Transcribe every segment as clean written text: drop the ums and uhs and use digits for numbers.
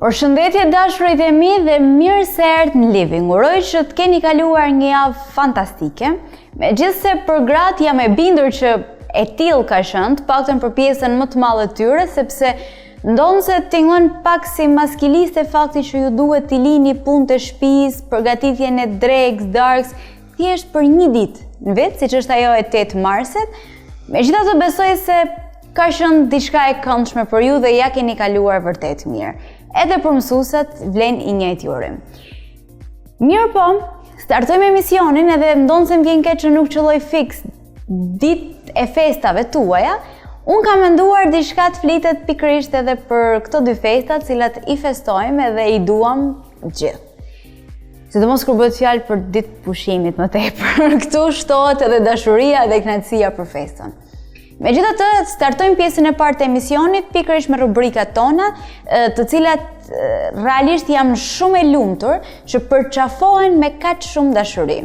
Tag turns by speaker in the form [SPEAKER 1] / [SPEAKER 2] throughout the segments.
[SPEAKER 1] Përshëndetje dashurit e mi dhe mirë se erdhët në Living. Uroj që të keni kaluar një javë fantastike. Megjithëse për gratë jam e bindur që e tillë ka qenë, të paktën për pjesën më të madhe të tyre, sepse ndonëse tingëllon pak si maskiliste fakti që ju duhet t'i lini punët e shtëpisë, përgatitjen e drekës, darkës, thjesht për një ditë në vit, siç është ajo e 8 marsit, megjithatë besoj se ka qenë diçka e këndshme për ju dhe ia keni kaluar vërtet mirë. Edhe për mësueset vlen i njëjti urim. Mirëpo, startojmë emisionin edhe ndonëse më vjen keq që nuk qëlloi fiks ditë e festave tuaja, unë kam menduar diçka të flitet pikërisht edhe për këto dy festa, të cilat i festojmë edhe i duam gjithë. Sidomos kur bëhet fjalë për ditë pushimit më tepër. Këtu shtohet edhe dashuria dhe kënaqësia për festën. Megjithatë, startojmë pjesën e parë të emisionit pikërisht me rubrikat tona, të cilat realisht jam shumë e lumtur që përqafohen me kaq shumë dashuri.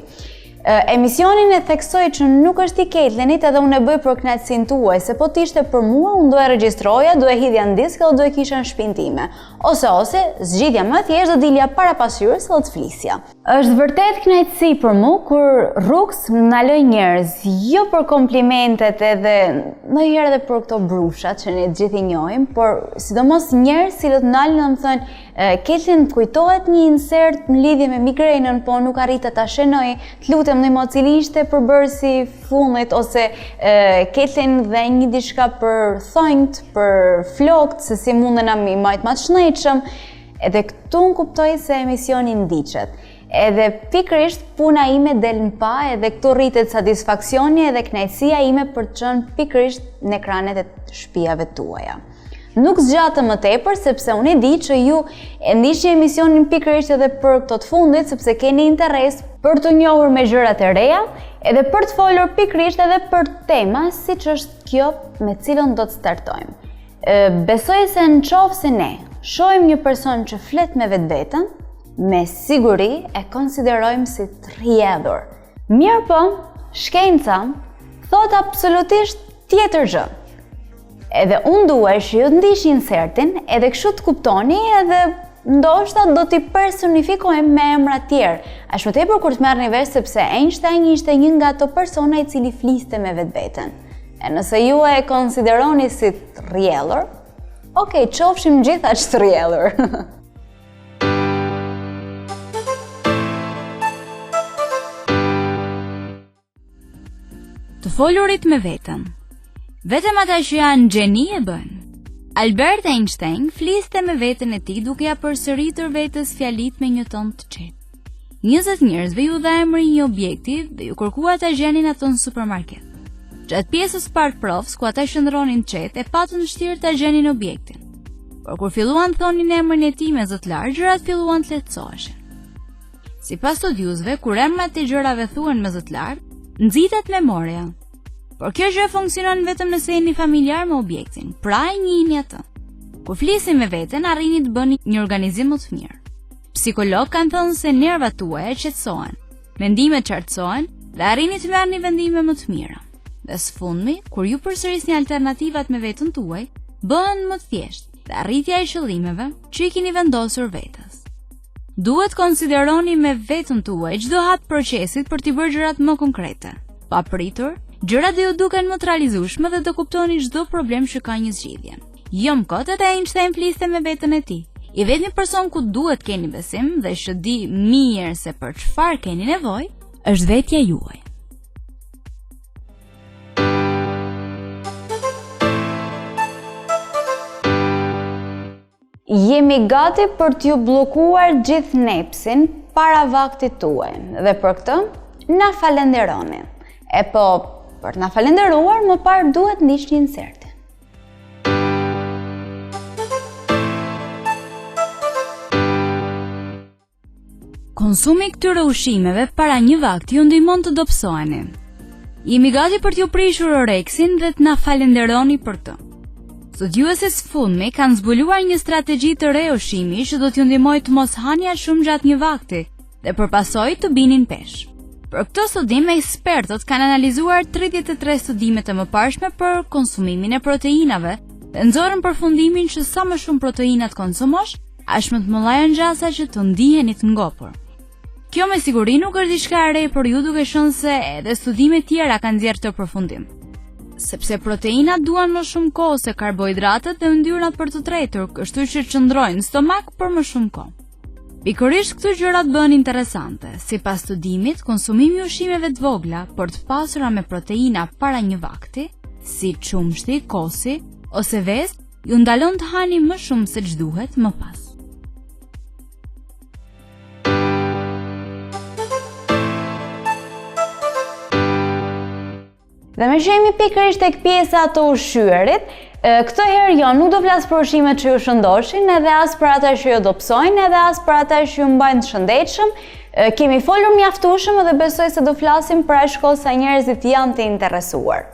[SPEAKER 1] Emisionin e theksoj që nuk është i Ketlinit edhe unë e bëj për kënaqësinë tuaj, se po të ishte për mua, unë do e regjistroja, do e hidhja në disk dhe do e kisha në shpinë time. Ose ose, zgjidhja më e thjeshtë do dilja para pasqyrës dhe të flisja. Është vërtet kënaqësi për mu kur rrugës më ndalojnë njerëz, jo për komplimentet edhe ndonjëherë edhe për këto brushat që ne të gjithë i njohim, por sidomos njerëz të cilët ndalen dhe më thonë Ketlin, më kujtohet një insert në lidhje me migrenën, po nuk arrita ta shënoj. Të lutem ndihmo cili ishte përbërësi i fundit ose Ketlin dhe një diçka për thonjtë, për flokët, se si mundena me i majt ma të shëndetshëm. Edhe këtu unë kuptoj se emisioni ndiqet. Edhe pikërisht puna ime del në pah edhe këtu rritet satisfaksioni edhe kënaqësia ime për të qenë pikërisht në ekranet e shtëpiave tuaja. Nuk zgjatem më tepër sepse unë e di që ju e ndiqni emisionin pikërisht edhe për këto të fundit sepse keni interes për t'u njohur me gjërat e reja, edhe për të folur pikërisht edhe për tema siç është kjo me cilën do të startojmë. Besoj se në qoftë se ne shohim një person që flet me vetveten, me siguri e konsiderojmë si të rrjedhur. Mirëpo, shkenca thotë absolutisht tjetër gjë. Edhe unë dua që ju të ndiqni insertin, edhe kështu të kuptoni edhe ndoshta do t'i personifikojmë me emra tjerë. Aq më tepër kur të merrni vesh sepse Einstein ishte një nga ato persona i cili fliste me vetveten. E nëse ju e konsideroni si të rrjellur, ok, qofshim gjithë aq të rrjellur.
[SPEAKER 2] Të folurit me veten. Vetëm ata që janë gjeni e bëjnë. Albert Einstein fliste me veten e tij duke ia përsëritur vetes fjalitë me një ton të qetë. 20 njerëzve iu dha emri i një objekti dhe iu kërkua ta gjenin atë në supermarket. Gjatë pjesës së parë të provës, ku ata qëndronin të qetë, e patën vështirë ta gjenin objektin. Por kur filluan të thonin emrin e tij me zë të lartë, gjërat filluan të lehtësoheshin. Sipas studiuesve, kur emrat e gjërave thuhen me zë të lartë, nxitet memoria. Por kjo gjë funksionon vetëm nëse jeni familjar me objektin, pra e njihni atë. Kur flisni me veten, arrini të bëni një organizim më të mirë. Psikologët kanë thënë se nervat tuaja qetësohen, mendimet qartësohen dhe arrini të merrni vendime më të mira. Dhe së fundmi, kur ju përsërisni alternativat me veten tuaj, bëhen më të thjeshtë dhe arritja e qëllimeve që i keni vendosur vetes. Duhet të konsideroni me veten tuaj çdo hap të procesit për t'i bërë gjërat më konkrete. Pa pritur, gjërat do ju duken më të realizueshme dhe do kuptoni çdo problem që ka një zgjidhje. Jo më kot edhe Einstein fliste me veten e tij. I vetmi person ku duhet keni besim dhe që di mirë se për çfarë keni nevojë, është vetja juaj.
[SPEAKER 1] Jemi gati për t'ju bllokuar gjithë nepsin para vaktit tuaj dhe për këtë na falenderoni. E po, për të na falenderuar, më parë duhet ndiqni insertin.
[SPEAKER 2] Konsumi i këtyre ushqimeve para një vakti ju ndihmon të dobësoheni. Jemi gati për t'ju prishur oreksin dhe të na falenderoni për të. Studiuesit së fundmi kanë zbuluar një strategji të re ushqimi që do t'ju ndihmojë të mos hani aq shumë gjatë një vakti dhe për pasojë të bini në peshë. Për këtë studim, ekspertët kanë analizuar 33 studime të mëparshme për konsumimin e proteinave dhe nxorën përfundimin që sa më shumë proteina të konsumosh, aq më të mëdha janë gjasat që të ndiheni të ngopur. Kjo me siguri nuk është diçka e re për ju duke qenë se edhe studime tjera kanë nxjerrë këtë përfundim. Sepse proteinat duan më shumë kohë se karbohidratet dhe yndyrnat për t'u tretur, kështu që qëndrojnë në stomak për më shumë kohë. Pikërisht këtu gjërat bëhen interesante. Sipas studimit, konsumimi i ushqimeve të vogla, por të pasura me proteina para një vakti, si qumështi, kosi ose vezë, ju ndalon të hani më shumë se ç'duhet më pas.
[SPEAKER 1] Dhe meqë jemi pikërisht tek pjesa të ushqyerit, këtë herë jo, nuk do flas për ushqimet që ju shëndoshin, edhe as për ata që ju dobësojnë, edhe as për ata që ju mbajnë të shëndetshëm. Kemi folur mjaftueshëm edhe besoj se do flasim për aq kohë sa njerëzit janë të interesuar.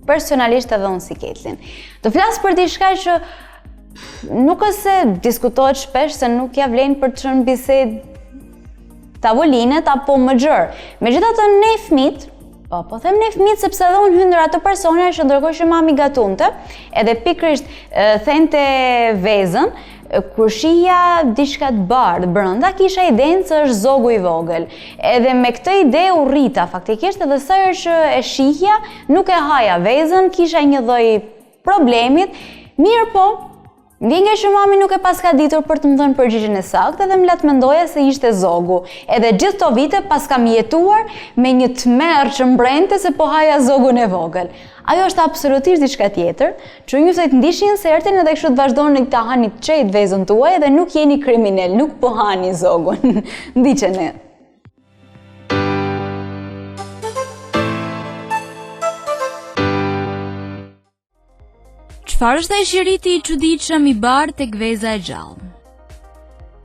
[SPEAKER 1] Personalisht edhe unë si Ketlin. Do flas për diçka që nuk është se diskutohet shpesh se nuk ia vlen për të qenë bisedë tavolinet apo më gjerë. Megjithatë ne fëmijët, po po them ne fëmijët sepse edhe unë hyj ndër ato persona që ndërkohë që mami gatunte, edhe pikërisht thente vezën, kur shihja diçka të bardhë brenda, kisha idenë se është zogu i vogël. Edhe me këtë ide u rrita faktikisht edhe sa herë që e shihja, nuk e haja vezën, kisha një lloj problemit, mirëpo, Më vjen keq që mami nuk e paska ditur për të më dhënë përgjigjen e saktë edhe më la të mendoja se ishte zogu. Edhe gjithë këto vite paskam jetuar me një tmerr që më brente se po haja zogun e vogël. Ajo është absolutisht diçka tjetër, që ju ftoj të ndiqni insertin edhe kështu të vazhdoni ta hani të qetë vezën tuaj edhe nuk jeni kriminel, nuk po hani zogun. Ndiqeni.
[SPEAKER 2] Çfarë është ai shiriti i çuditshëm i bardhë tek veza e gjallë?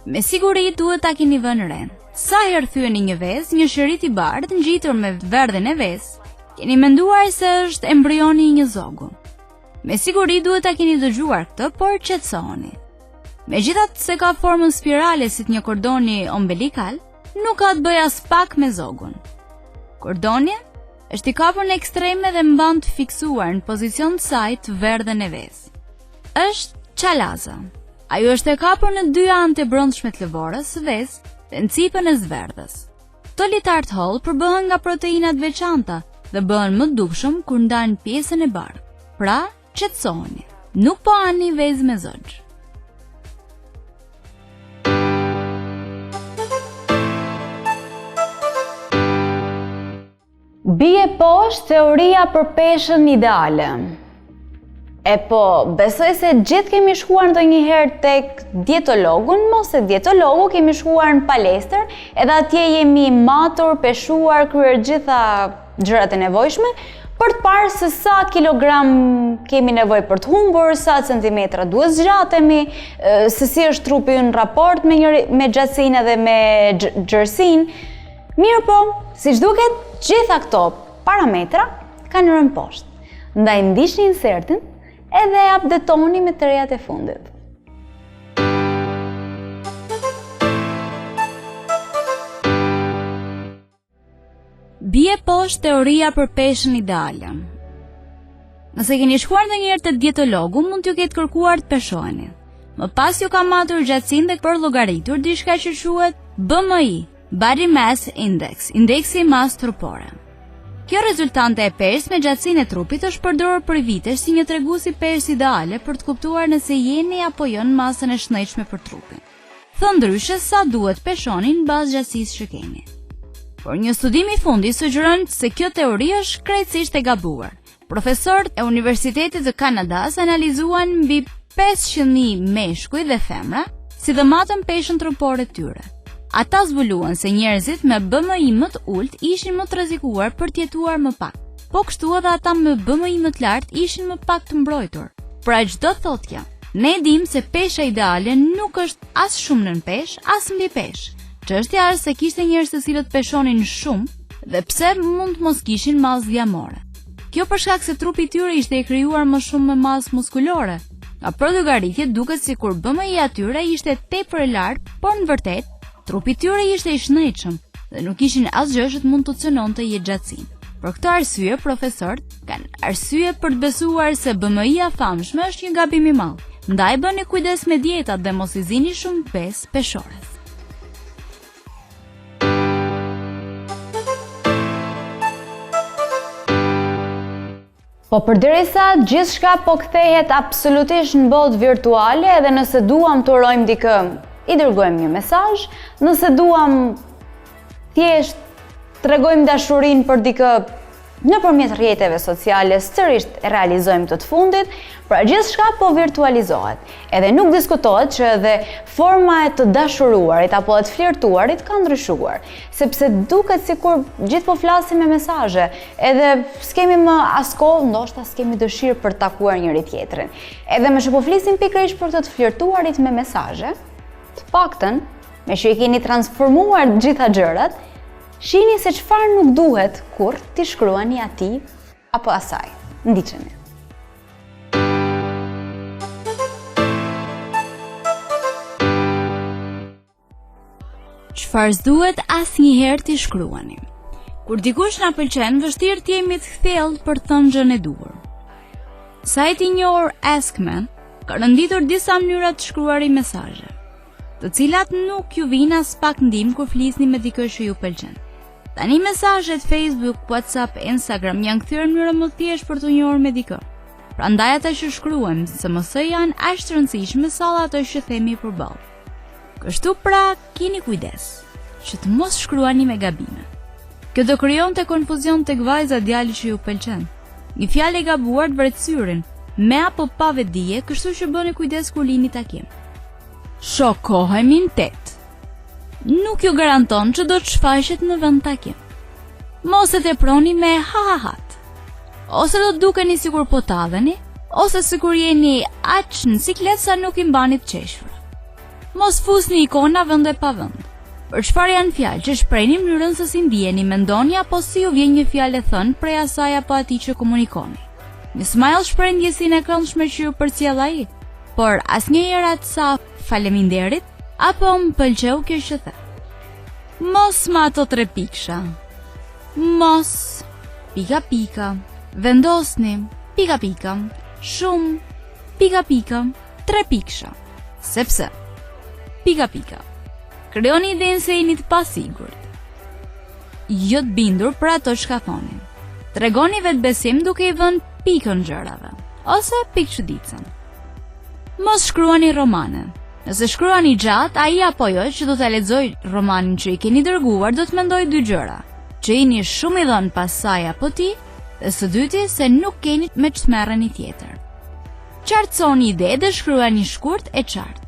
[SPEAKER 2] Me siguri duhet ta keni vënë re. Sa herë thyeni një vezë, një shirit i bardhë ngjitur me verdhën e vezës, keni menduar se është embrioni i një zogu. Me siguri duhet ta keni dëgjuar këtë, por qetësohuni. Megjithatë se ka formën spirale si të një kordoni ombelikal, nuk ka të bëjë aspak me zogun. Kordoni Është i kapur në ekstreme dhe mban të fiksuar në pozicion të saj të verdhën e vezës. Është çalaza. Ajo është e kapur në dy anët e brendshme të lëvores së vezës dhe në cipën e zverdhës. Këto litarë të hollë përbëhen nga proteina të veçanta dhe bëhen më të dukshëm kur ndan pjesën e bardhë. Pra, Qetësohuni, nuk po hani vezë me zogj.
[SPEAKER 1] Bie poshtë teoria për peshën ideale. E po, besoj se gjithë kemi shkuar ndonjëherë tek dietologu, mos te dietologu, kemi shkuar në palestër, edhe atje jemi matur, peshuar, kryer gjitha gjërat e nevojshme, për të parë se sa kilogram kemi nevojë për të humbur, sa centimetra duhet zgjatemi, se si është trupi ynë në raport me njëri me gjatësinë edhe me gjerësinë. Mirëpo, siç duket, gjitha këto parametra kanë rënë poshtë. Ndaj ndiqni insertin edhe updatohuni me të rejat e fundit.
[SPEAKER 2] Bie poshtë teoria për peshën ideale. Nëse keni shkuar ndonjëherë te dietologu, mund t'ju ketë kërkuar të peshoheni. Më pas ju ka matur gjatësinë dhe përllogaritur diçka që quhet BMI, Body Mass Index, indeksi i masës trupore. Kjo rezultante e peshës me gjatësinë e trupit është përdorur prej vitesh si një tregues i peshës ideale për të kuptuar nëse jeni apo jo në masën e shëndetshme për trupin. Thënë ndryshe, sa duhet peshoni në bazë gjatësisë që keni. Por një studim i fundit sugjeron se kjo teori është krejtësisht e gabuar. Profesorët e Universitetit të Kanadas analizuan mbi 500.000 meshkuj dhe femra, si dhe matën peshën trupore të tyre. Ata zbuluan se njerëzit me BMI më të ulët ishin më të rrezikuar për të jetuar më pak. Po kështu edhe ata me BMI më të lartë ishin më pak të mbrojtur. Pra ç'do të thotë kjo? Ne e dimë se pesha ideale nuk është as shumë nën peshë, as mbi peshë. Çështja është se kishte njerëz të cilët peshonin shumë dhe pse mund të mos kishin masë dhjamore. Kjo për shkak se trupi i tyre ishte i krijuar më shumë me masë muskulore. Nga përllogaritjet duket sikur BMI-ja e tyre ishte tepër e lartë, por në vërtetë Trupi i tyre ishte i shëndetshëm dhe nuk kishin asgjë që të mund të cenonte jetëgjatësinë. Për këtë arsye, profesorët kanë arsye për të besuar se BMI-ja e famshme është një gabim i madh. Ndaj bëni kujdes me dietat dhe mos i zini shumë besë peshores.
[SPEAKER 1] Po përderisa gjithçka po kthehet absolutisht në botë virtuale edhe nëse duam të urojmë dikë, i dërgojmë një mesazh, nëse duam thjesht tregojmë dashurinë për dikë nëpërmjet rrjeteve sociale, sërish realizojmë këtë të fundit, pra gjithçka po virtualizohet. Edhe nuk diskutohet që edhe forma e të dashuruarit apo e të flirtuarit ka ndryshuar, sepse duket sikur gjithë po flasim me mesazhe, edhe s'kemi më as kohë, ndoshta s'kemi dëshirë për të takuar njëri-tjetrin. Edhe meqë po flisim pikërisht për të të flirtuarit me mesazhe, të paktën, meqë i keni transformuar të gjitha gjërat, Shihni se çfarë nuk duhet kurrë t'i shkruani atij apo asaj. Ndiqeni.
[SPEAKER 2] Çfarë s'duhet asnjëherë t'i shkruani? Kur dikush na pëlqen, vështirë të jemi të kthjellët për të thënë gjënë e duhur. Sajti i njohur AskMen ka renditur disa mënyra të shkruari mesazhe. të cilat nuk ju vijnë aspak ndihmë kur flisni me dikë që ju pëlqen. Tani mesazhet Facebook, WhatsApp, Instagram janë kthyer në mënyrën më të thjeshtë për t'u njohur me dikë. Prandaj ato që shkruajmë në SMS janë aq të rëndësishme sa ato që themi përballë. Kështu pra, kini kujdes që të mos shkruani me gabime. Kjo do krijonte konfuzion tek vajza djali që ju pëlqen. Një fjalë e gabuar të vret syrin, me apo pa vetëdije, kështu që bëni kujdes kur lini takim. Shokohemi në tetë. Nuk ju garanton që do të shfaqet në vend takim. Mos e teproni me ha ha hat. Ose do të dukeni sikur po talleni, ose sikur jeni aq në siklet sa nuk i mbani të qeshura. Mos fusni ikona vend e pa vend. Për çfarë janë fjalë që shprehni mënyrën se si ndiheni, mendoni apo si ju vjen një fjalë e thënë prej asaj apo atij që komunikoni. Një smile shpreh ndjesinë e këndshme që ju përcjell ai, por asnjëherë atë sa faleminderit apo më pëlqeu kjo që the. Mos me ato tre piksha. Mos pika pika. Vendosni pika pika. Shumë pika pika. Tre piksha. Sepse pika pika. Krijoni idenë se jeni të pasigurt. Jo të bindur për ato çka thoni. Tregoni vetëbesim duke i vënë pikën gjërave ose pikëçuditësen. Mos shkruani romane. Nëse shkruani gjatë, ai apo ajo që do ta lexojë romanin që i keni dërguar do të mendojë dy gjëra, që jeni shumë i dhënë pas saj apo tij, dhe së dyti se nuk keni me ç'të merreni tjetër. Qartësoni idetë dhe shkruani shkurt e qartë.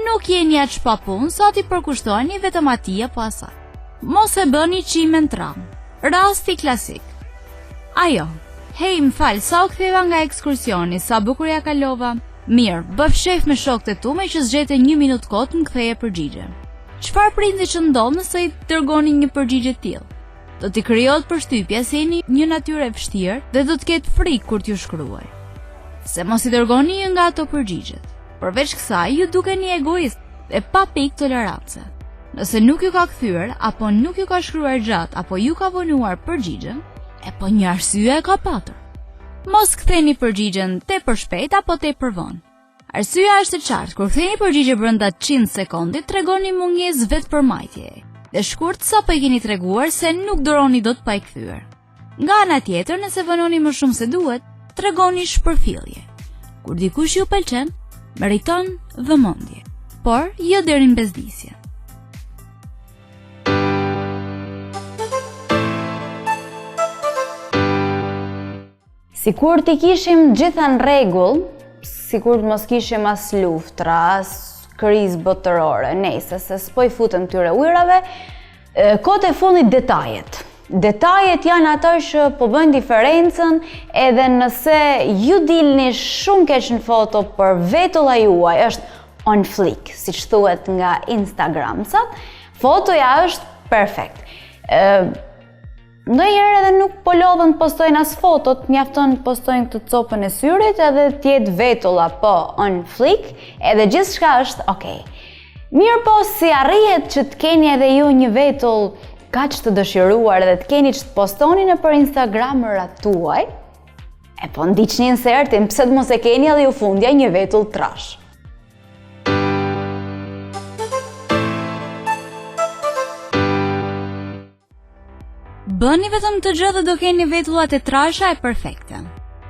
[SPEAKER 2] Nuk jeni aq pa punë sa t'i përkushtoheni vetëm atij apo asaj. Mos e bëni qimen tra. Rasti klasik. Ajo, hej, më fal, sa u ktheva nga ekskursioni, sa bukur ia kalova. Mirë, bëfsh qejf me shokët e tu meqë s'gjete një minutë kohë të më ktheje përgjigje. Çfarë pritni që ndodh nëse i dërgoni një përgjigje të tillë? Do t'i krijohet përshtypja se jeni një natyrë e vështirë dhe do të ketë frikë kur t'ju shkruajë. Se mos i dërgoni një nga ato përgjigjet. Përveç kësaj, ju dukeni egoist dhe pa pikë tolerance. Nëse nuk ju ka kthyer apo nuk ju ka shkruar gjatë apo ju ka vonuar përgjigjen, e po një arsye e ka patur. Mos ktheni përgjigjen tepër shpejt apo tepër vonë. Arsyeja është e qartë, kur ktheni përgjigje brenda 100 sekondit, tregoni mungesë vetëpërmbajtjeje. Dhe shkurt sapo i keni treguar se nuk duroni dot pa i kthyer. Nga ana tjetër, nëse vononi më shumë se duhet, tregoni shpërfillje. Kur dikush ju pëlqen, meriton vëmendje, por jo deri në bezdisje.
[SPEAKER 1] Sikur t'i kishim gjitha në rregull, sikur të mos kishim as luftra, as krizë botërore, nejse, se s'po i futem këtyre ujrave, kohët e fundit detajet. Detajet janë ato që po bëjnë diferencën edhe nëse ju dilni shumë keq në foto, por vetulla juaj është on fleek, siç thuhet nga Instagramsat, fotoja është perfekt. Ndonjëherë edhe nuk po lodhen të postojnë as fotot, mjafton të postojnë këtë copën e syrit edhe të jetë vetulla po on fleek, edhe gjithçka është okej. Mirëpo si arrihet që të keni edhe ju një vetull kaq të dëshiruar edhe të keni që të postoni nëpër Instagramrat tuaj? E po ndiqni insertin, pse të mos e keni edhe ju fundja një vetull trashë.
[SPEAKER 2] Bëni vetëm këtë gjë dhe do keni vetullat e trasha e perfekte.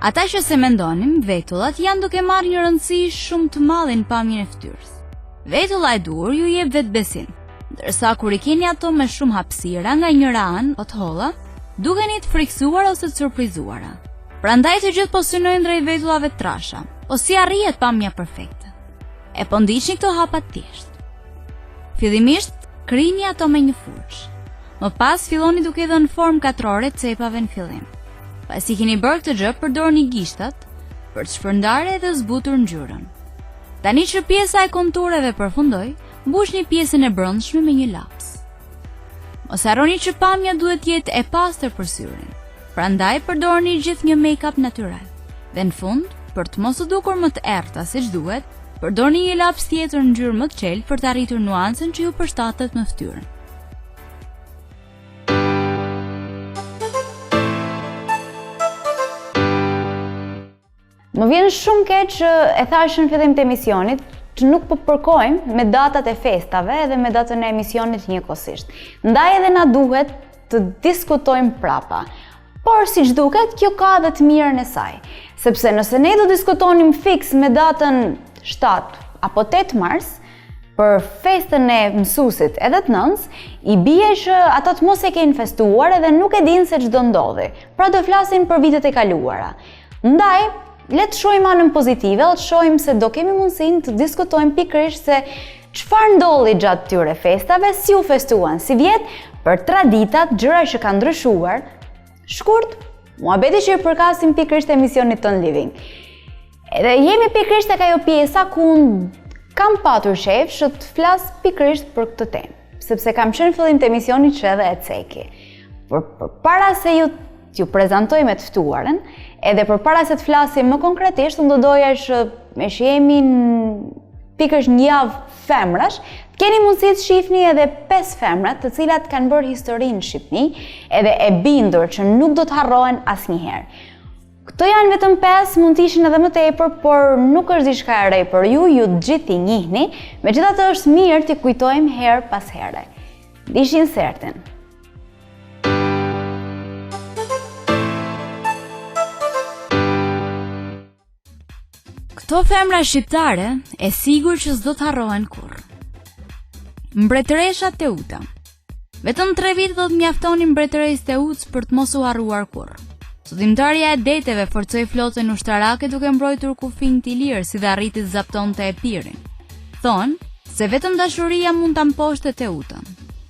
[SPEAKER 2] Ata që s'e mendonim, vetullat janë duke marrë një rëndësi shumë të madhe në pamjen e fytyrës. Vetulla e duhur ju jep vetëbesim, ndërsa kur i keni ato me shumë hapësira nga njëra anë o të holla, dukeni të frikësuara ose të surprizuara. Prandaj të gjithë po synojnë drejt vetullave të trasha, po si arrihet pamja perfekte? E po ndiqni këto hapa të thjeshtë. Fillimisht, krijini ato me një furçë. Më pas filloni duke i dhënë formë katrore cepave në fillim. Pasi keni bërë këtë gjë, përdorni gishtat për të shpërndarë edhe zbutur ngjyrën. Tani që pjesa e kontureve përfundoi, mbushni pjesën e brendshme me një laps. Mos harroni që pamja duhet të jetë e pastër për syrin. Prandaj përdorni gjithnjë make-up natyral. Dhe në fund, për të mos u dukur më të errëta seç duhet, përdorni një laps tjetër ngjyrë më të çelë për të arritur nuancën që ju përshtatet me fytyrën.
[SPEAKER 1] Më vjen shumë keq që e thashë në fillim të emisionit, që nuk po përkojmë me datat e festave edhe me datën e emisionit njëkohësisht. Ndaj edhe na duhet të diskutojmë prapa. Por siç duket, kjo ka edhe të mirën e saj. Sepse nëse ne do diskutonim fiks me datën 7 apo 8 mars, për festën e mësuesit edhe të nënës, i bie që ata të mos e kenë festuar edhe nuk e dinë se ç'do ndodhi. Pra do flasin për vitet e kaluara. Ndaj, le të shohim anën pozitive, le të shohim se do kemi mundësinë të diskutojmë pikërisht se çfarë ndodhi gjatë këtyre festave, si u festuan sivjet, për traditat, gjëra që kanë ndryshuar. Shkurt, muhabeti që i përkasin pikërisht emisionit tonë Living. Edhe jemi pikërisht tek ajo pjesa ku unë kam patur qejf që të flas pikërisht për këtë temë, sepse kam qenë në fillim të emisionit që edhe e ceki. Por përpara se ju t'ju prezantoj me të ftuarën, edhe përpara se të flasim më konkretisht, unë do doja që meqë jemi në pikërisht një javë femrash, të keni mundësi të shihni edhe 5 femrat të cilat kanë bërë histori në Shqipni, edhe e bindur që nuk do të harrohen asnjëherë. Këto janë vetëm 5, mund të ishin edhe më tepër, por nuk është diçka e re për ju, ju të gjithë i njihni, megjithatë është mirë t'i kujtojmë herë pas here. Ndiqni insertin.
[SPEAKER 2] Këto femra shqiptare e sigurt që s'do të harrohen kurrë. Mbretëresha Teuta. Vetëm 3 vite do të mjaftonin mbretëreshës Teutës për të mos u harruar kurrë. Sundimtarja e deteve forcoi flotën ushtarake duke mbrojtur kufinjtë ilirë si dhe arriti të zaptonte Epirin. Thonë se vetëm dashuria mund ta mposhte Teutën.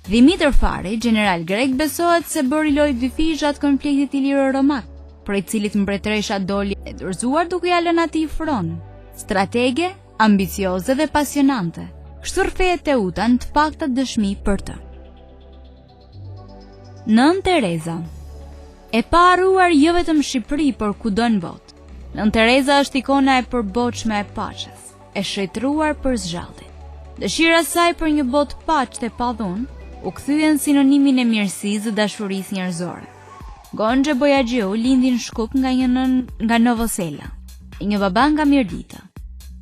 [SPEAKER 2] Dhimitër Fari, gjeneral grek, besohet se bëri lojë dyfish gjatë konfliktit iliro-romak, prej cilit mbretëresha doli e dorëzuar duke ia lënë atij fronin. Stratege, ambicioze dhe pasionante. Kështu rrëfehet Teuta në të paktat dëshmi për të. Nënë Tereza E paharruar jo vetëm në Shqipëri, por kudo në botë. Nënë Tereza është ikona e përbotshme e paqes. e shenjtëruar për së gjalli. Dëshira e saj për një botë paqtë e pa dhunë, u kthye në sinonimin e mirësisë dhe dashurisë njerëzore. Gonxhe Bojaxhiu lindi në Shkup nga një nënë nga Novosela, e një baba nga Mirdita.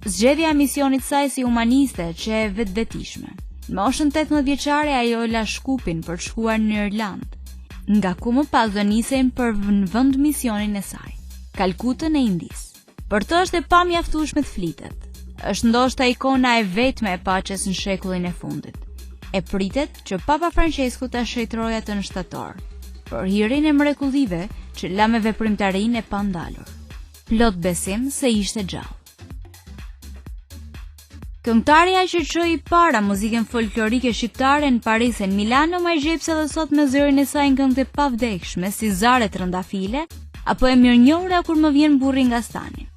[SPEAKER 2] Zgjedhja e misionit saj si humaniste qe e vetvetishme. Në moshën 18 vjeçare ajo la Shkupin për të shkuar në Irlandë, nga ku më pas do nisej për në vend misionin e saj, Kalkutën e Indisë. Për të është e pamjaftueshme të flitet. Është ndoshta ikona e vetme e paqes në shekullin e fundit. E pritet që Papa Francesku ta shenjtërojë atë në shtator, për hirin e mrekullive që la me veprimtarinë e pandalur. Plot besim se ishte gjallë. Këngëtarja që çoi para muzikën folklorike shqiptare në Paris e në Milano magjepsë edhe sot me zërin e saj në këngët e pavdekshme si Zare Trëndafile apo e mirënjohura kur më vjen burri nga stani.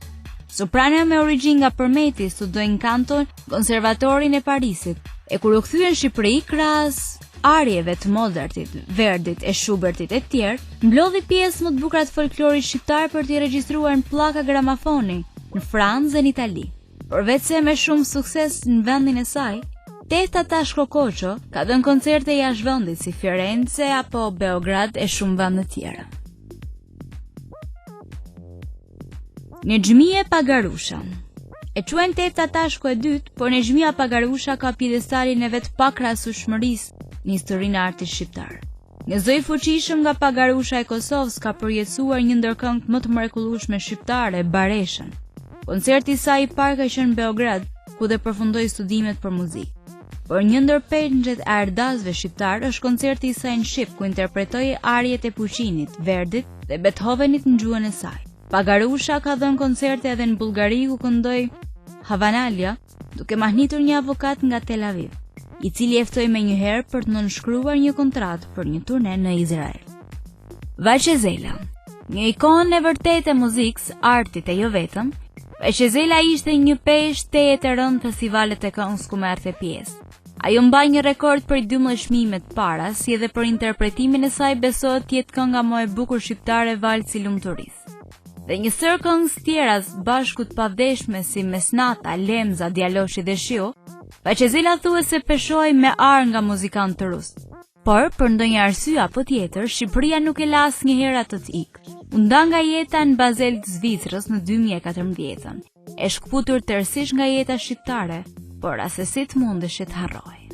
[SPEAKER 2] Sopranoja me origjinë nga Përmeti studioi në kanto në konservatorin e Parisit e kur u kthye në Shqipëri krahas arieve të Mozartit, Verdit e Schubertit e tjerë, mblodhi pjesë më të bukura të folklorit shqiptar për t'i regjistruar në pllaka gramafoni në Francë dhe në Itali. Përveçse me shumë sukses në vendin e saj, Tefta Tashko Koço ka dhënë koncerte jashtë vendit si Firenze apo Beograd e shumë vende të tjera. Nexhmije Pagarusha E quajnë Tefta Tashko e dytë, por Nexhmija Pagarusha ka piedestalin e vet pakrahasueshmërisë në historinë e artit shqiptar. Një zë i fuqishëm nga Pagarusha e Kosovës ka përjetësuar një ndër këngët më të mrekullueshme shqiptare, Bareshën. Koncerti i saj i parë ka qenë në Beograd, ku dhe përfundoi studimet për muzikë. Por një ndër pengjet e artdashësve shqiptarë është koncerti i saj në shqip, ku interpretoi ariet e Puqinit, Verdit dhe Beethovenit në gjuhën e saj. Pagarusha ka dhënë koncerte edhe në Bullgari ku këndoi Havanalia, duke mahnitur një avokat nga Tel Aviv, i cili e ftoi menjëherë për të nënshkruar një kontratë për një turne në Izrael. Vaçe Zela, një ikonë e vërtetë e muzikës, artit e jo vetëm, Vaçe Zela ishte një peshë tejet e rëndë në festivalet e këngës ku merrte pjesë. Ajo mban një rekord për 12 çmime të para, si edhe për interpretimin e saj besohet të jetë kënga më e bukur shqiptare Valsi i Lumturisë. Dhe një sërë këngës tjera së bashku të pavdekshme si Mesnata, Lemza, Djaloshi dhe Shiu, Vaçe Zela thuhet se peshohej me ar nga muzikantë rusë. Por, për ndonjë arsye apo tjetër, Shqipëria nuk e la asnjëherë atë të ikë. U nda nga jeta në Bazel të Zvicrës në 2014-ën, e shkëputur tërësisht nga jeta shqiptare, por assesi të mundeshe të harrohej.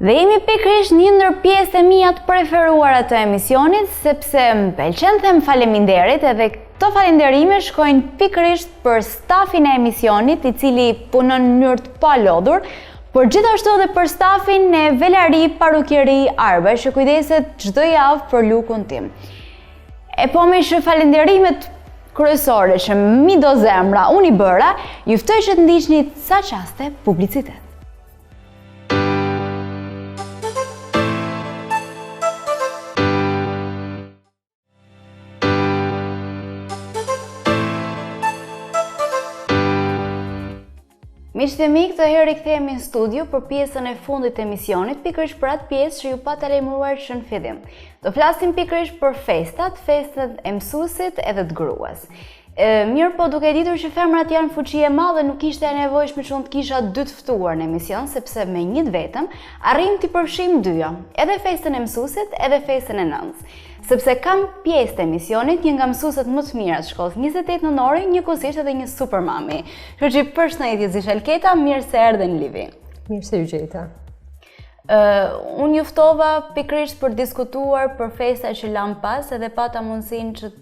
[SPEAKER 1] Dhe jemi pikërisht një ndër pjesët e mia të preferuara të emisionit, sepse më pëlqen të them faleminderit edhe këto falenderime shkojnë pikërisht për stafin e emisionit, i cili punon në mënyrë të palodhur, por gjithashtu edhe për stafin e Velari Parukieri Arba, që kujdeset çdo javë për lukun tim. E po meqë falenderimet kryesore që m'i do zemra, unë i bëra, ju ftoj që të ndiqni ca çaste publicitet. Miqtë e mi, këtë herë rikthehemi në studio për pjesën e fundit të emisionit, pikërisht për atë pjesë që ju pata lajmëruar që në fillim. Do flasim pikërisht për festat, festat e mësuesit edhe të gruas. E, mirëpo duke ditur që femrat janë fuqi e madhe, nuk ishte e nevojshme që unë të kisha dy të ftuar në emision, sepse me një të vetëm arrijmë t'i përfshijmë dyja, edhe festën e mësuesit, edhe festën e nënës. Sepse kam pjesë të emisionit një nga mësueset më të mira të shkollës 28 Nëntori, njëkohësisht edhe një super mami. Kështu që përshëndetje Zysha Alketa, mirë se erdhe në Living.
[SPEAKER 3] Mirë se ju gjeta.
[SPEAKER 1] Uh, unë ju ftova pikërisht për diskutuar për festa që lamë pas edhe pata mundësinë që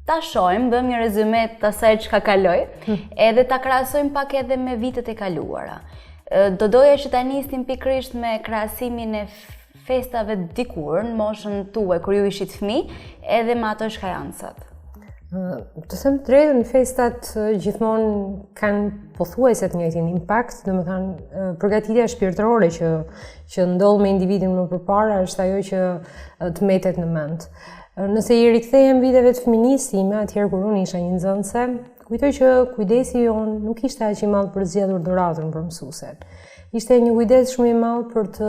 [SPEAKER 1] ta shohim, bëjmë një rezume të asaj çka kaloi, hmm. edhe ta krahasojmë pak edhe me vitet e kaluara. Do doja që ta nisnim pikërisht me krahasimin e festave dikur në moshën tuaj kur ju ishit fëmijë, edhe me ato çka janë
[SPEAKER 3] sot. Të them të drejtën, festat gjithmonë kanë pothuajse të njëjtin impakt, domethënë përgatitja shpirtërore që që ndodh me individin më përpara është ajo që të mbetet në mend. Nëse i rikthehem viteve të fëminisë sime, atëherë kur unë isha një nxënëse, kujtoj që kujdesi jonë nuk ishte aq i madh për zgjedhur dhuratën për mësuesen. Ishte një kujdes shumë i madh për të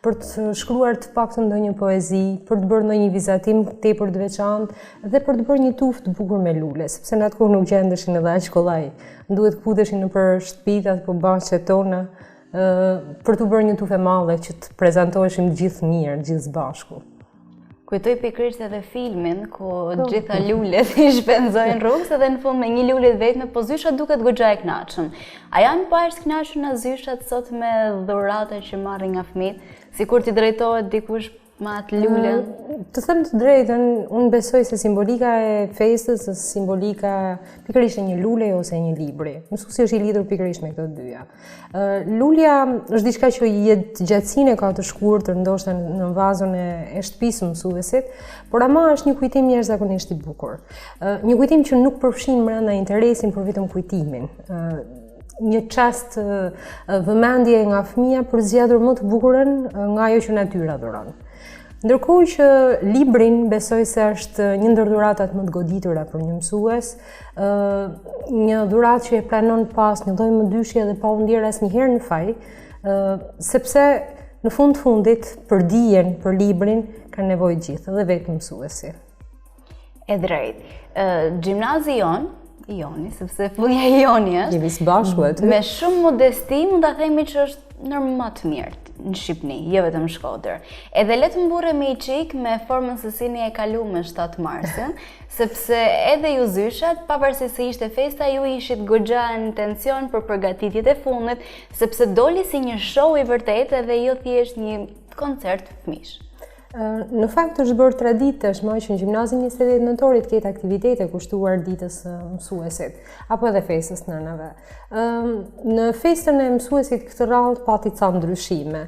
[SPEAKER 3] për të shkruar të paktën ndonjë poezi, për të bërë ndonjë vizatim tepër të veçantë dhe për të bërë një tufë të bukur me lule, sepse në atë kohë nuk gjendeshin edhe aq kollaj. Duhet të këputeshin nëpër shtëpitë apo bahçet tona për të bërë një tufë e madhe që të prezantoheshim të gjithë mirë, të gjithë së
[SPEAKER 1] bashku. Kujtoj pikërisht edhe filmin ku po. të gjitha lulet i shpenzojnë rrugës edhe në fund me një lule të vetme, po zysha duket goxha e kënaqur. A janë po aq të kënaqur zyshat sot me dhuratat që marrin nga fëmijët, sikur t'i drejtohet dikush me atë lule?
[SPEAKER 3] Të them të drejtën, unë besoj se simbolika e festës është simbolika pikërisht e një lule ose e një libri. Mësuesi është i lidhur pikërisht me këto të dyja. Lulja është diçka që jetëgjatësinë e ka të shkurtër, ndoshta në vazon e, e shtëpisë së mësuesit, por ama është një kujtim jashtëzakonisht i bukur. Një kujtim që nuk përfshin brenda interesin, por vetëm kujtimin. Një çast vëmendje nga fëmija për zgjedhur më të bukurën nga ajo që natyra dhuron. Ndërkohë që librin besoj se është një ndër dhuratat më të goditura për një mësues, një dhuratë që e pranon pa asnjë lloj mëdyshje dhe pa u ndjerë asnjëherë në faj, sepse në fund të fundit për dijen, për librin kanë nevojë të gjithë, edhe vetë mësuesi.
[SPEAKER 1] E drejtë. Gjimnazi jonë. I joni, sepse fundja i joni
[SPEAKER 3] është. Jemi së bashku aty.
[SPEAKER 1] Me shumë modesti mund ta themi që është ndër më të mirët në Shqipni, jo vetëm në Shkodër. Edhe le të mburremi një çik me formën se si ne e kaluam me 7 marsin, sepse edhe ju zyshat, pavarësisht se ishte festa, ju ishit goxha në tension për përgatitjet e fundit, sepse doli si një show i vërtetë edhe jo thjesht një koncert fëmijësh.
[SPEAKER 3] Në fakt është bërë traditë tashmë që në gjimnazin 28 Nëntori të ketë aktivitete kushtuar ditës së mësuesit apo edhe festës së nënave. Në festën e mësuesit këtë radhë pati ca ndryshime.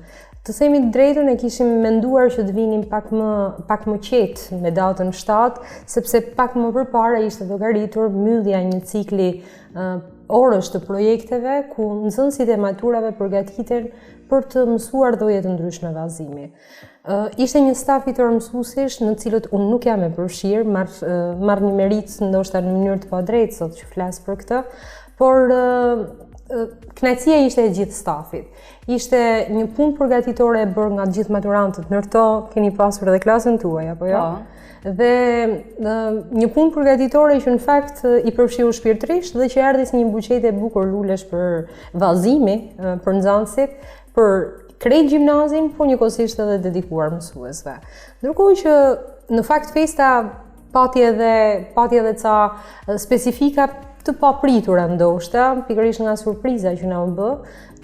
[SPEAKER 3] Të themi të drejtën e kishim menduar që të vinim pak më pak më qetë me datën 7, sepse pak më përpara ishte llogaritur mbyllja e një cikli orësh të projekteve ku nxënësit e maturave përgatiten për të mësuar lloje të ndryshme vallëzimi. Ishte një staf i tërë mësuesish në të cilët unë nuk jam e përfshirë, marr marr një meritë ndoshta në mënyrë të padrejtë sot që flas për këtë, por kënaqësia ishte e gjithë stafit. Ishte një punë përgatitore e bërë nga të gjithë maturantët, ndër to keni pasur edhe klasën tuaj apo jo? Po. Dhe një punë përgatitore që në fakt i përfshiu shpirtërisht dhe që erdhi si një buqetë e bukur lulesh për vallëzimi për nxënësit, për krejt gjimnazin, por njëkohësisht edhe dedikuar mësuesve. Ndërkohë që në fakt festa pati edhe pati edhe ca specifika të papritura ndoshta, pikërisht nga surpriza që na u bë,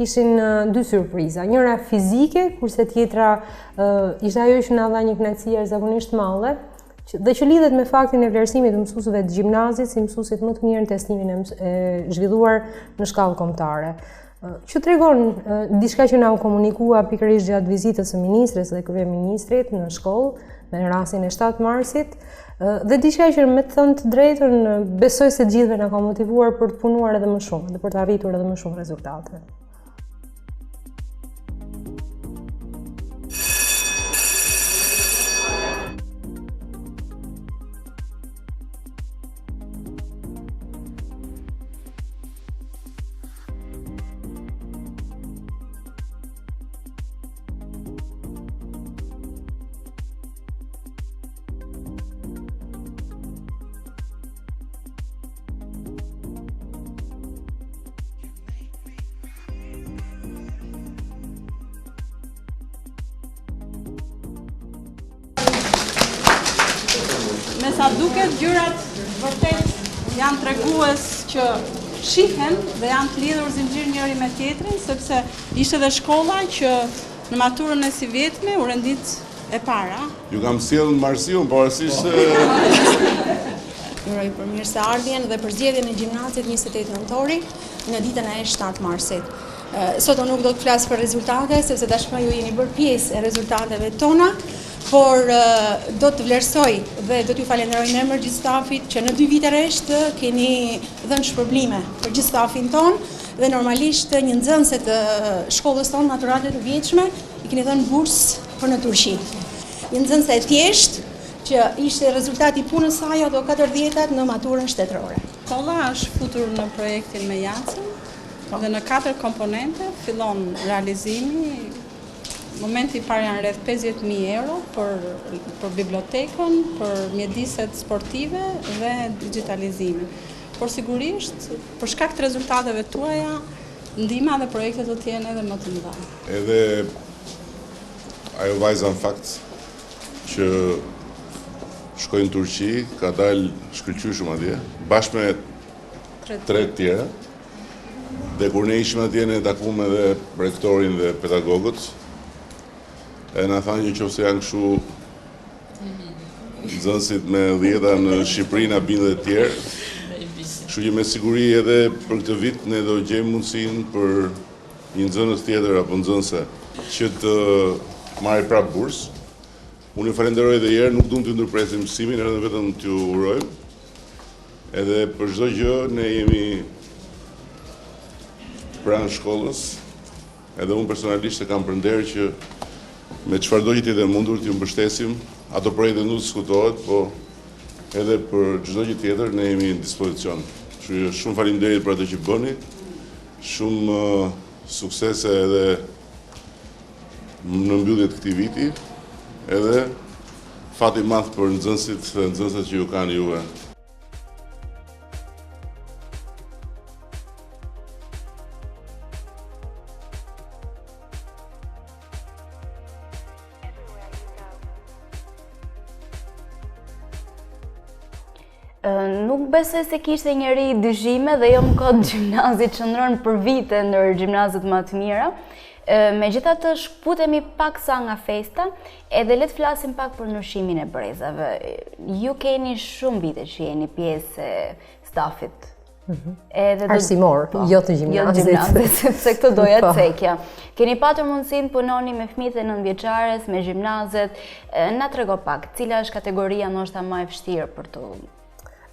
[SPEAKER 3] ishin dy surpriza, njëra fizike, kurse tjetra ishte ajo që na dha një kënaqësi jashtëzakonisht të madhe, dhe që lidhet me faktin e vlerësimit të mësuesve të gjimnazit si mësuesit më të mirë në testimin e zhvilluar në shkallë kombëtare. Që tregon diçka që na u komunikua pikërisht gjatë vizitës së ministres dhe kryeministrit në shkollë me rastin e 7 marsit, dhe diçka që me të thënë të drejtën besoj se të gjithëve na ka motivuar për të punuar edhe më shumë dhe për të arritur edhe më shumë rezultate.
[SPEAKER 4] Me sa duket gjërat vërtet janë tregues që shihen dhe janë të lidhur zinxhir njëri me tjetrin, sepse ishte dhe shkolla që në maturën e sivjetme u rendit e para.
[SPEAKER 5] Ju kam sjellë mbarësi, unë pavarësisht se...
[SPEAKER 6] Ju uroj për mirëseardhjen dhe përzgjedhjen e gjimnazit 28 nëntori në ditën e 7 marsit. Sot unë nuk do të flas për rezultate, sepse tashmë ju jeni bërë pjesë e rezultateve tona, por do të vlerësoj dhe do t'ju falenderoj në emër gjithë stafit që në dy vite rresht keni dhënë shpërblime për gjithë stafin tonë dhe normalisht një nxënëse të shkollës tonë maturante të vjetshme i keni dhënë bursë për në Turqi. Një nxënëse e thjeshtë që ishte rezultati i punës saj ato 40-at në maturën shtetërore.
[SPEAKER 4] Shkolla është futur në projektin me Jacën dhe në katër komponente fillon realizimi. Momenti i parë janë rreth 50.000 euro për, për bibliotekën, për mjediset sportive dhe digitalizimin. Por sigurisht, për shkak të rezultateve tuaja, ndihma dhe projektet do të jenë edhe më të mëdha.
[SPEAKER 5] Edhe ajo vajza në fakt që shkoi në Turqi, ka dalë shkëlqyeshëm atje, bashkë me tre të tjera. Dhe kur ne ishim atje ne takuam edhe rektorin dhe pedagogët. E na thanë që qoftë se janë kështu nxënësit me dhjeta në Shqipëri na bind dhe të tjerë. Kështu që me siguri edhe për këtë vit ne do gjejmë mundësinë për një nxënës tjetër apo nxënëse që të marrë prapë bursë. Unë ju falenderoj edhe një herë, nuk duam t'ju ndërpresim mësimin, erdhëm vetëm t'ju urojmë. Edhe për çdo gjë ne jemi pranë shkollës. Edhe unë personalisht e kam për nder që me çfarëdo që të jetë e mundur t'ju mbështesim. Ato projekte nuk diskutohet, po edhe për çdo gjë tjetër ne jemi në dispozicion. Kështu që shumë faleminderit për atë që bëni. Shumë suksese edhe në mbyllje të këtij viti, edhe fat i madh për nxënësit dhe nxënëset që ju kanë juve.
[SPEAKER 1] Nuk besoj se kishte njeri dyshime dhe jo më kot gjimnazi qëndron për vite ndër gjimnazet më të mira. Megjithatë shkëputemi paksa nga festa edhe le të flasim pak për ndryshimin e brezave. Ju keni shumë vite që jeni pjesë e stafit
[SPEAKER 3] mhm. Edhe do, Arsimor, po, jo të gjimnazit. Jo të
[SPEAKER 1] gjimnazit, sepse këtë doja të po. cekja. Keni patur mundësinë të punoni me fëmijët e nëntëvjeçares, me gjimnazet. Na trego pak, cila është kategoria ndoshta më e vështirë për të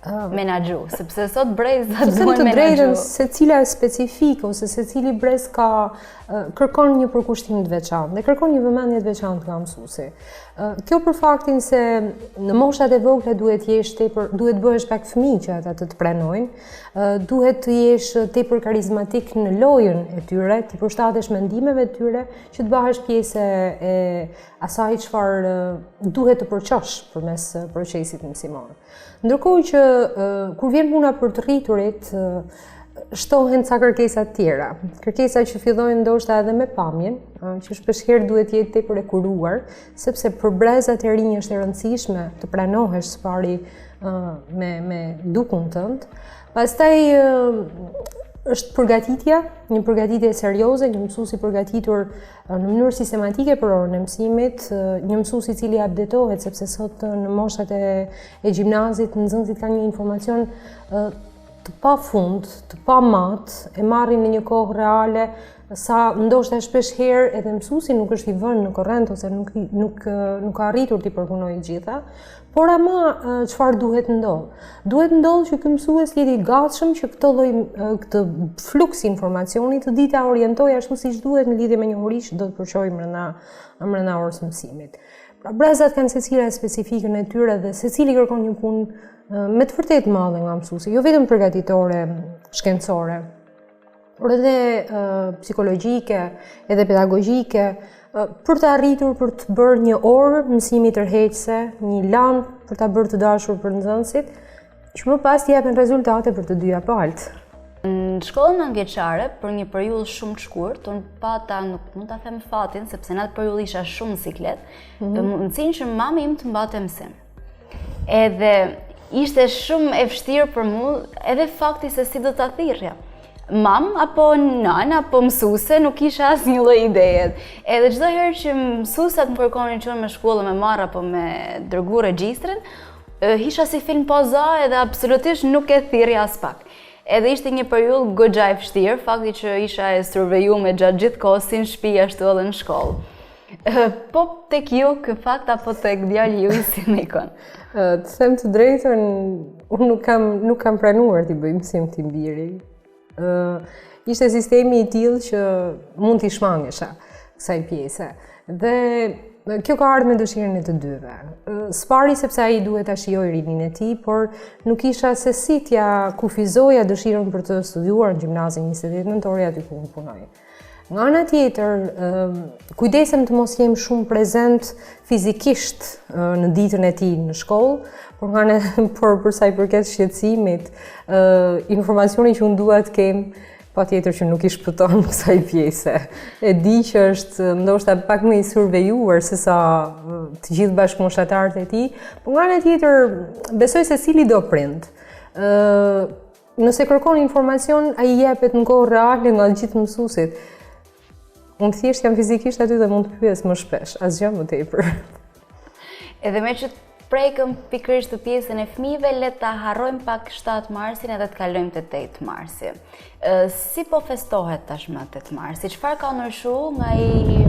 [SPEAKER 1] ah. menaxhu, sepse sot brezat duhen
[SPEAKER 3] menaxhu. Të drejtën, secila është specifike, ose secili brez ka, kërkon një përkushtim të veçantë, dhe kërkon një vëmendje të veçantë nga mësuesi. Kjo për faktin se në moshat e vogla duhet të jesh tepër, duhet të bëhesh pak fëmijë që ata të të pranojnë, duhet të jesh tepër karizmatik në lojën e tyre, t'i përshtatesh mendimeve të tyre, që të bëhesh pjesë e asaj çfarë duhet të përçosh përmes procesit mësimor. Ndërkohë që kur vjen puna për të rriturit, shtohen ca kërkesa të tjera. Kërkesa që fillojnë ndoshta edhe me pamjen, që shpeshherë duhet të jetë tepër e kuruar, sepse për brezat e rinj është e rëndësishme të pranohesh së pari me me look-un tënd. Pastaj është përgatitja, një përgatitje serioze, një mësues i përgatitur në mënyrë sistematike për orën e mësimit, një mësues i cili updatohet sepse sot në moshat e e gjimnazit nxënësit kanë një informacion të pafund, të pamatë, e marrin në një kohë reale, sa ndoshta shpesh herë edhe mësuesi nuk është i vënë në korrent ose nuk nuk nuk ka arritur t'i përpunojë të gjitha, por ama çfarë duhet ndodhë? Duhet ndodhë që ky mësues të jetë i gatshëm që këtë lloj këtë fluks informacioni të di ta orientojë ashtu siç duhet në lidhje me njohuritë që do të përçojë mbrenda mbrenda orës së mësimit. Pra brezat kanë secila specifikën e tyre dhe secili kërkon një punë me të vërtetë madhe nga mësuesi, jo vetëm përgatitore, shkencore, por edhe psikologjike, edhe pedagogjike, për të arritur për të bërë një orë mësimi tërheqëse, një landë për ta bërë të dashur për nxënësit, që më pas të jepen rezultate për të dyja
[SPEAKER 1] palët. Në shkollën nëntëvjeçare, për një periudhë shumë të shkurt, unë pata, nuk mund ta them fatin, sepse në atë periudhë isha shumë në siklet, mm -hmm. mundësinë që mami im të mbante mësim. Edhe ishte shumë e vështirë për mu, edhe fakti se si do ta thirrja. Mam, apo nënë, apo mësuse, nuk kisha asnjë lloj ideje. Edhe çdo herë që mësusat më kërkonin që unë me shku me marrë apo me dërgu regjistrin, isha si film pa za edhe absolutisht nuk e thirrja aspak. Edhe ishte një periudhë goxha e vështirë, fakti që isha e survejume gjatë gjithë kohës si në shtëpi ashtu edhe në shkollë. Po tek ju ky fakt apo tek djali juaj si
[SPEAKER 3] ndikon? Të them të drejtën, unë nuk kam nuk kam pranuar t'i bëj mësim tim biri. Ë ishte sistemi i tillë që mund t'i shmangesha kësaj pjese. Dhe kjo ka ardhur me dëshirën e të dyve. Së pari sepse ai duhet ta shijojë rininë e tij, por nuk isha se si t'ia kufizoja dëshirën për të studiuar në gjimnazin 28 nëntori aty ku unë punoj. Nga ana tjetër, kujdesem të mos jem shumë prezent fizikisht në ditën e tij në shkollë, por nga ana por për sa i përket shqetësimit, informacioni që unë dua të kem, patjetër që nuk i shpëton kësaj pjese. E di që është ndoshta pak më i survejuar se sa të gjithë bashkëmoshatarët e tij, por nga ana tjetër besoj se cilido prind. ë Nëse kërkon informacion, ai jepet në kohë reale nga të gjithë mësuesit. Unë thjesht jam fizikisht aty dhe mund të pyes më shpesh, asgjë më
[SPEAKER 1] tepër. Edhe meqë prekëm pikërisht të pjesën e fëmijëve, le ta harrojmë pak 7 marsin edhe të kalojmë te 8 marsi. Si po festohet tashmë 8 marsi? Çfarë ka ndryshu nga i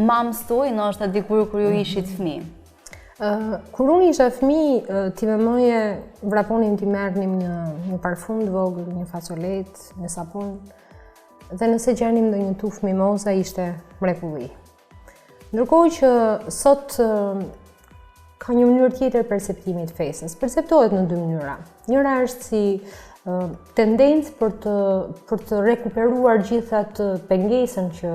[SPEAKER 1] mamës tuaj, ndoshta dikur kur ju ishit fëmijë?
[SPEAKER 3] Kur unë isha fëmijë, time mëje vraponim t'i merrnim një, një parfum të vogël, një facoletë, një sapun, dhe nëse gjenim ndonjë tufë mimoza ishte mrekulli. Ndërkohë që sot ka një mënyrë tjetër perceptimi të festës. Perceptohet në dy mënyra. Njëra është si tendencë për të për të rekuperuar gjithë atë pengesën që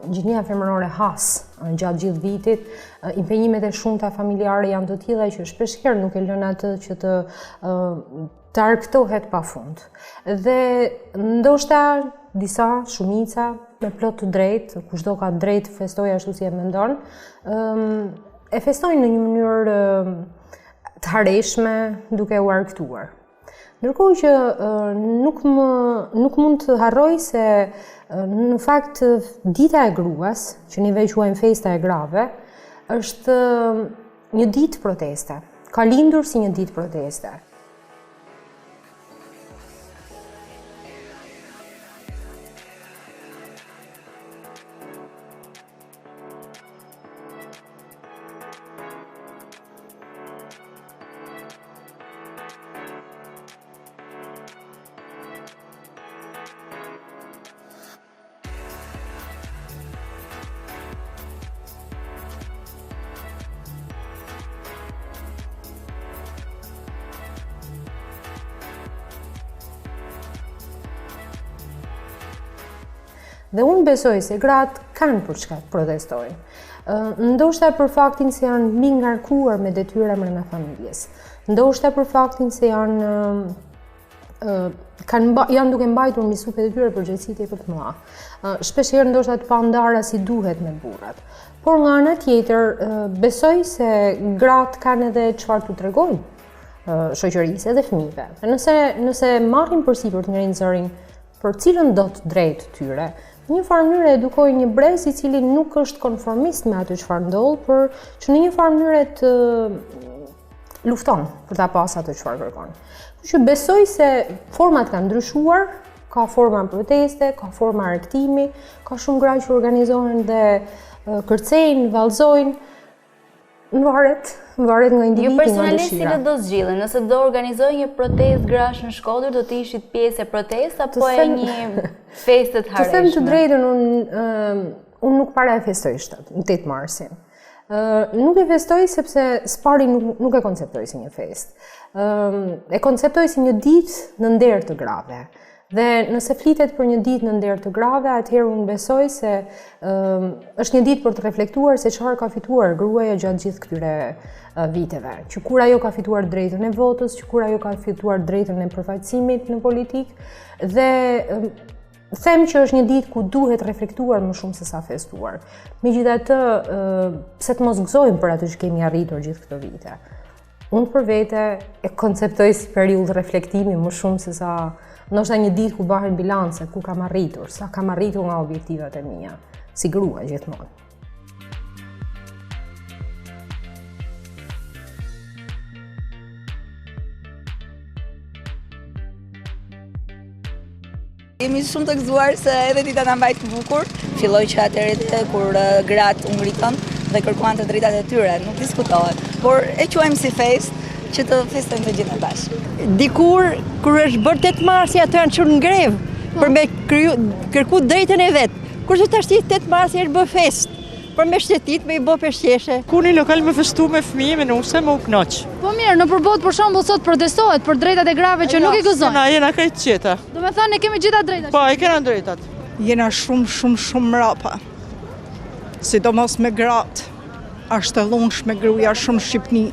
[SPEAKER 3] gjinia femërore has gjatë gjithë vitit, impenjimet e shumta familjare janë të tilla që shpesh herë nuk e lënë atë që të të argëtohet pa fund. Dhe ndoshta disa, shumica, me plot të drejtë, kushdo ka drejtë të festojë ashtu si e mendon, e festojnë në një mënyrë të të hareshme duke u argëtuar. Ndërkohë që nuk më nuk mund të harroj se në fakt dita e gruas, që ne e quajmë festa e grave, është një ditë proteste. Ka lindur si një ditë proteste. Dhe unë besoj se gratë kanë për çka të protestojnë. Ndoshta për faktin se janë mbingarkuar me detyra mbrenda familjes. Ndoshta për faktin se janë kanë mba, janë duke mbajtur mbi supet e tyre përgjegjësi tepër të mëdha. Shpesh herë ndoshta të pandara si duhet me burrat. Por nga ana tjetër, besoj se gratë kanë edhe çfarë t'u tregojnë shoqërisë edhe fëmijëve. Nëse nëse marrin përsipër të ngrenë zërin për cilëndo të drejtë të tyre, në një farë mënyre edukojnë një brez i cili nuk është konformist me atë çfarë ndodh, por që në një farë mënyre të lufton për ta pas atë çfarë kërkon. Kështu që besoj se format kanë ndryshuar, ka forma proteste, ka forma argëtimi, ka shumë gra që organizohen dhe kërcejnë, vallëzojnë, Varet, varet nga individi, nga dëshira.
[SPEAKER 1] Ju personalisht cilën do zgjidhni, nëse do organizohej një protestë grash në Shkodër, do të ishit pjesë e protestës apo e një feste të
[SPEAKER 3] hareshme? Të them të drejtën, unë unë nuk para e festoj 8 marsin. Nuk e festoj sepse së pari nuk, nuk e konceptoj si një festë. E konceptoj si një ditë në nder të grave. Dhe nëse flitet për një ditë në nder të grave, atëherë unë besoj se është një ditë për të reflektuar se çfarë ka fituar gruaja gjatë gjithë këtyre viteve. Që kur ajo ka fituar drejtën e votës, që kur ajo ka fituar drejtën e përfaqësimit në politikë dhe them që është një ditë ku duhet reflektuar më shumë se sa festuar. Megjithatë, pse të mos gëzojmë për atë që kemi arritur gjithë këto vite. Unë për vete e konceptoj si periudhë reflektimi më shumë se sa ndoshta një ditë ku bëhen bilance, ku kam arritur, sa kam arritur nga objektivat e mia, si grua gjithmonë.
[SPEAKER 7] Jemi shumë të gëzuar se edhe dita na mbajti bukur. Filloi që atëherë kur gratë u ngritën dhe kërkuan të drejtat e tyre, nuk diskutohet. Por e quajmë si festë që të festojmë të gjitha
[SPEAKER 8] bashkë. Dikur kur është bërë 8 marsi ato janë çuar në grevë për me kryu, kërku drejtën e vet. Kurse tashti 8 marsi është bë festë për me shëtit, me i bo peshqeshe.
[SPEAKER 9] Ku një lokal me festu me fëmijë, me nuse, me u
[SPEAKER 10] knaq. Po mirë, nëpër botë për shembull sot protestohet për drejtat e grave që nuk i gëzojnë.
[SPEAKER 9] Na jena krejt qeta.
[SPEAKER 10] Domethënë, ne kemi gjitha drejtat.
[SPEAKER 9] Po, i kena drejtat.
[SPEAKER 11] Jena shumë, shumë, shumë mrapa. Sidomos me gratë. Ashtë e dhunshme gruja shumë n'Shqipni.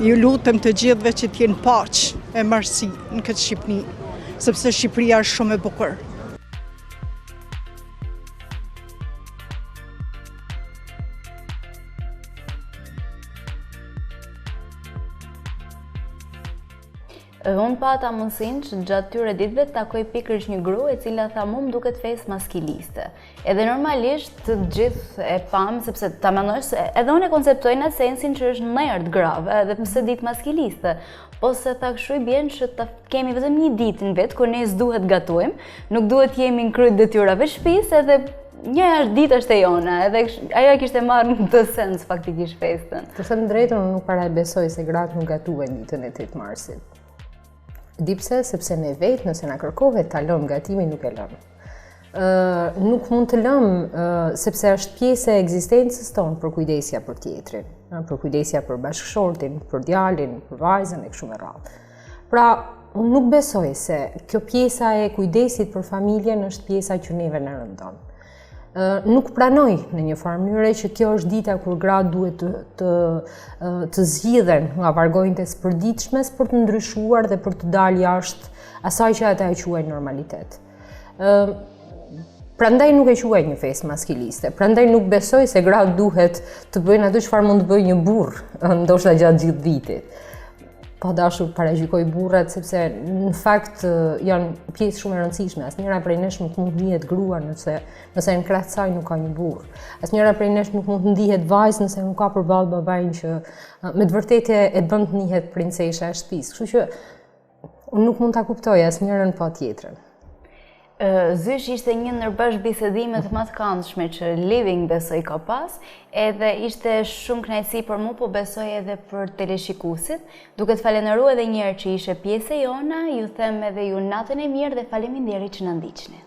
[SPEAKER 11] Ju lutem të gjithëve që t'jenë paqe e mbarësi në këtë Shqipni, sepse Shqipëria është shumë e bukur.
[SPEAKER 1] Unë pata mundësinë që gjatë këtyre ditëve të takoj pikërisht një grua e cila tha mu më duket festë maskiliste. Edhe normalisht të gjithë e pamë sepse ta mendosh se edhe unë e konceptoj në sensin që është nder të grave, edhe pse ditë maskiliste. Po se tha kështu i bjen që të kemi vetëm një ditë në vit kur ne s'duhet gatuajmë, nuk duhet jemi në krye të detyrave shtëpisë edhe një është ditë është e jona, edhe ajo e kishte marrë në këtë sens faktikisht
[SPEAKER 3] festën. Të them drejtën, unë nuk para e besoj se gratë nuk gatuajnë ditën e 8 marsit. Di pse, sepse ne vetë nëse na kërkohet ta lëmë gatimin nuk e lëmë. Ë nuk mund të lëmë sepse është pjesë e ekzistencës tonë përkujdesja për tjetrin, përkujdesja për bashkëshortin, për djalin, për vajzën e kështu me radhë. Pra, unë nuk besoj se kjo pjesa e kujdesit për familjen është pjesa që neve na rëndon. Nuk pranoj në një farë mënyre që kjo është dita kur gratë duhet të, të, të zgjidhen nga vargonjtë e së përditshmes për të ndryshuar dhe për të dalë jashtë asaj që ata e quajnë normalitet. Prandaj nuk e quaj një festë maskiliste. Prandaj nuk besoj se gratë duhet të bëjnë atë çfarë mund të bëjë një burrë, ndoshta gjatë gjithë vitit. Pa dashur të paragjykoj burrat sepse në fakt janë pjesë shumë e rëndësishme. Asnjëra prej nesh nuk mund të ndihet grua nëse nëse në krah të saj nuk ka një burrë. Asnjëra prej nesh nuk mund të ndihet vajzë nëse nuk ka përballë babain që me të vërtetë e bën të ndihet princesha e shtëpisë. Kështu që Unë nuk mund ta kuptoj asnjërën pa tjetrën.
[SPEAKER 1] Zysh ishte një ndër bashkëbisedimet më të këndshme që Living besoj ka pas, edhe ishte shumë kënaqësi për mu, po besoj edhe për teleshikuesit. Duke të falenderu edhe një herë që ishe pjesë e jona, ju them edhe ju natën e mirë dhe faleminderit që na ndiqni.